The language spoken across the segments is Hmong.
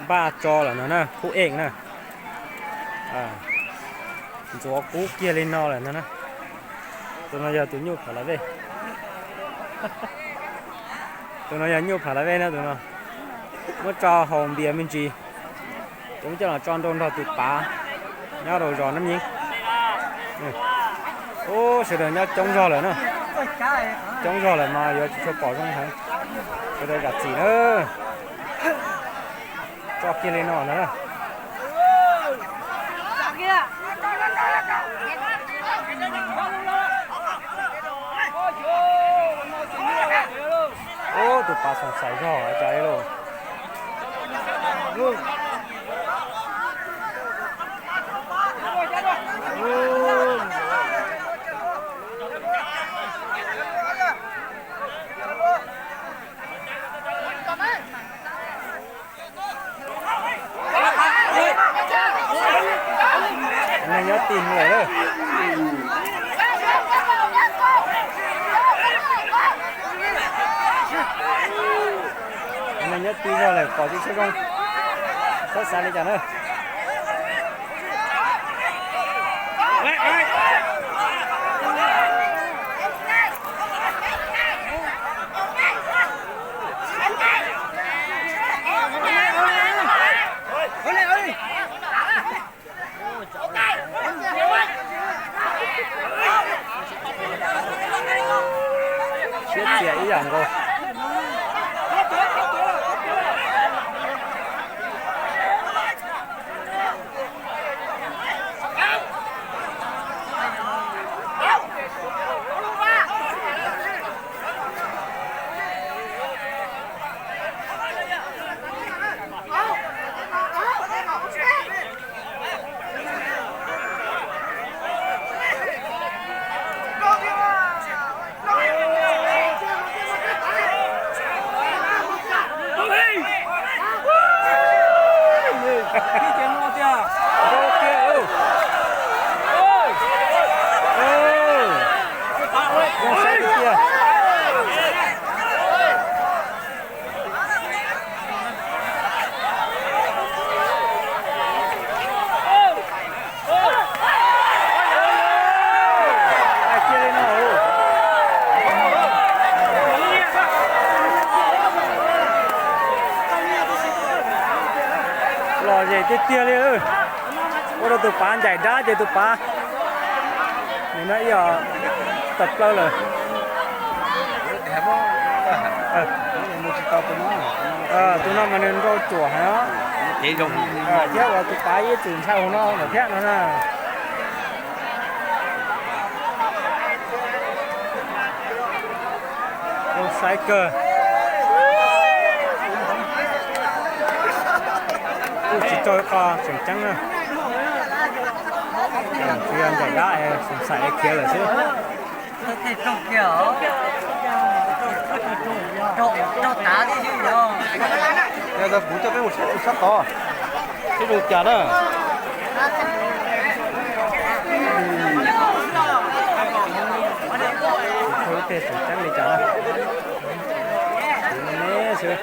Npaj tso lawm no na, khub eej na. Ntxuav kub kiag li no lawm no na. Tus no yog tus nyuj Phav Lav Vej. Tus no yog nyuj Phav Lav Vej na tus no. Muab tso haus npias me ntsis. Ces muab coj los tso nrau nrog tus pav nyob rau zos Nab Nyeeb. Ub, sawv daws nyob coob zog lawm na. Coob zog lawm mas yuav tsis tshua pom zoo heev. Sawv daws zam txim na. Tso kiag li no ntag na. Ub, tus pav xoom xaiv zog cas li lauj. Neeg nyob tig lawm. Neeg nyob tig zog lawm, pom tsis tshua zoo. Txhob xav li cas na. Siab txias ib yam nkaus. Lom zem tiag tiag li. Ua rau tus pav ncaim dab ces tus pav nim no ib yam tawm plaws lawm. Tus no mas nws nrau tsuam heev os. Thiab uas tus pav ib txwm ntshai hauv no lawm thiab no na. Zoo saib kawg. Kuj tsis raug qhov tseem ceeb na. Tsis yog ncaim dab es xoom xaim khiav lawm xwb. Yog kuv coj peb mus sab tod, seb zoo cas na. Tej tseem ceeb li cas na. Kuv me xwb.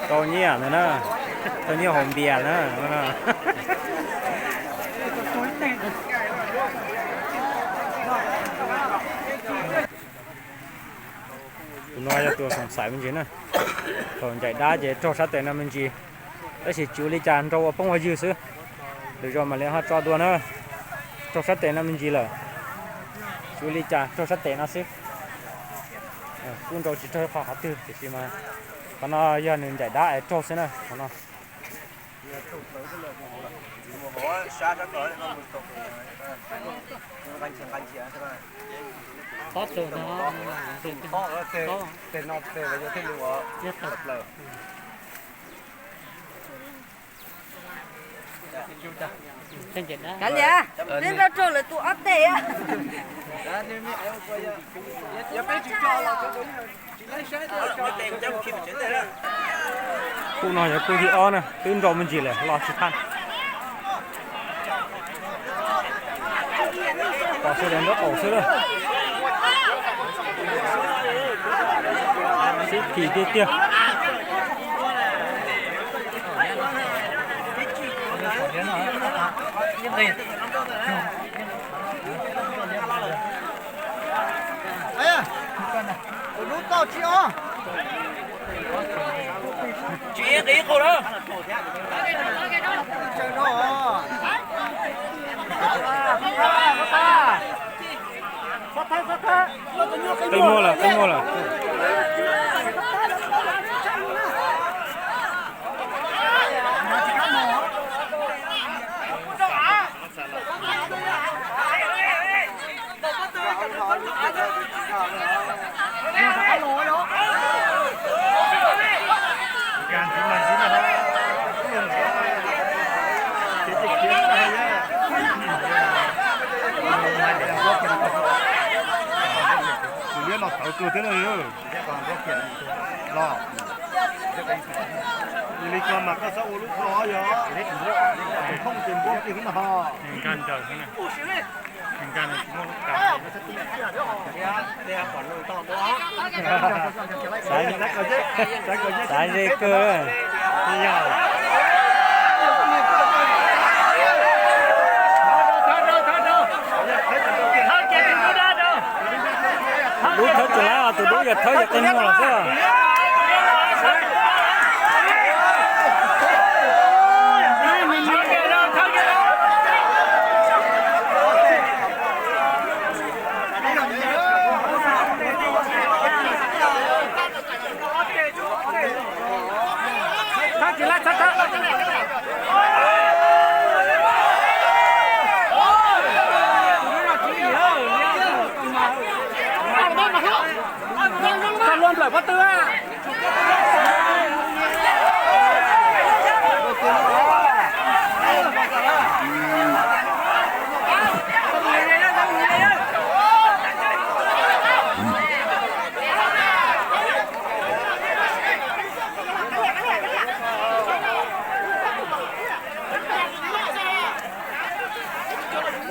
Tau nyiaj ntag na, tau nyiaj haus npias na. Tus no yog tus xoom xaim me ntsis na. Thaum ncaim dab ces raug sab tes no me ntsis, tab sis tsis ua li cas, nrau ua phooj ua ywg xwb. Lwm zaus mam li ho tso dua na. Raug sab tes no me ntsis lawm, tsis ua li cas, raug sab tes no xwb. Kuj nrau tsis raug qhov qhov twg tiam sis mas qhov no yog nws ncaim dab es raug xwb na qhov no. Kav liam, peb nrog rau lawv tus ob teg. Khub no yog khub thib ob na, twb nrau me ntsis lawm los tsis thaj. Pom sawv daws nraub qaum xwb na. Sib phim tiag tiag. Tus dub tau tsis ob. Tsis ib qis qus na. Qib muaj lawm, qib muaj lawm. Tus liab no tawv kawg thiab na. Los, li ko mas koj txhob ua lub kho yog thooj ces npua kiag xwb no. Xav ze kawg. Dub thawb tsis laib os, tus dub yog thawb yog qe muag los xwb. Txog luag nplawm pob tw a.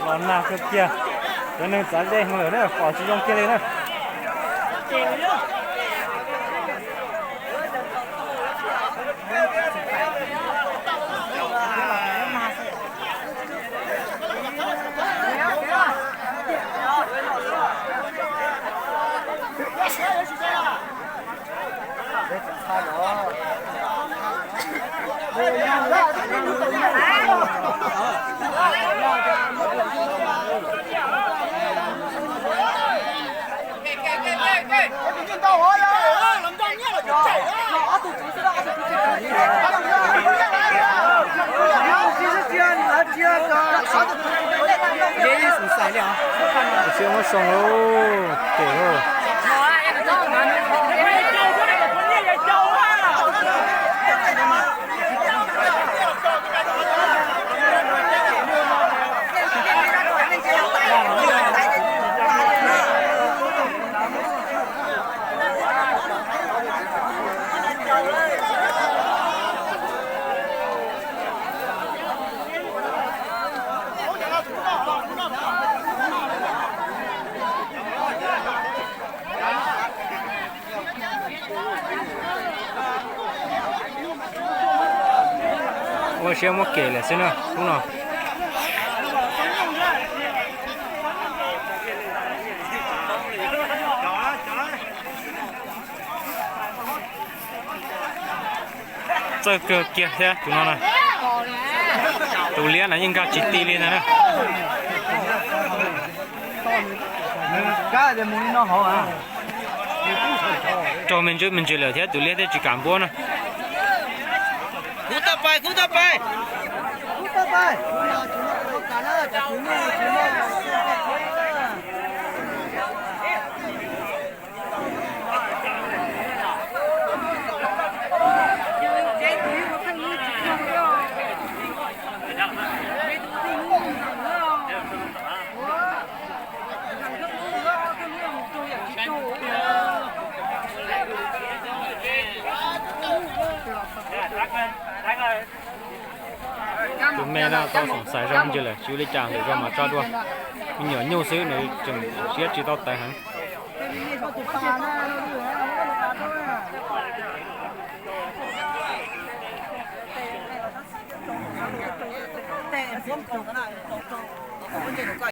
Los nag kawg kiag, cov neeg txav ze heev lawm na, pom tsis zoo kiag li na. Xiab muab soo lub tes lauj. Ua siab muab kem lawm xwb na, hnub no. Txawj kawg kiag thiab tus no na. Tus liab no yeej nkag tsis ti li ntag na. Raug me ntsis me ntsis lawm thiab tus liab thiaj tsis kam npuab na. Kub toj pais, kub toj pais. Tus me no tau xoom xaiv zoo ntsis lawm, tsis ua li cas, lwm zaus mam tso dua. Me nyuam nyuj xwb, nws tseem siab tsis tau tawv heev.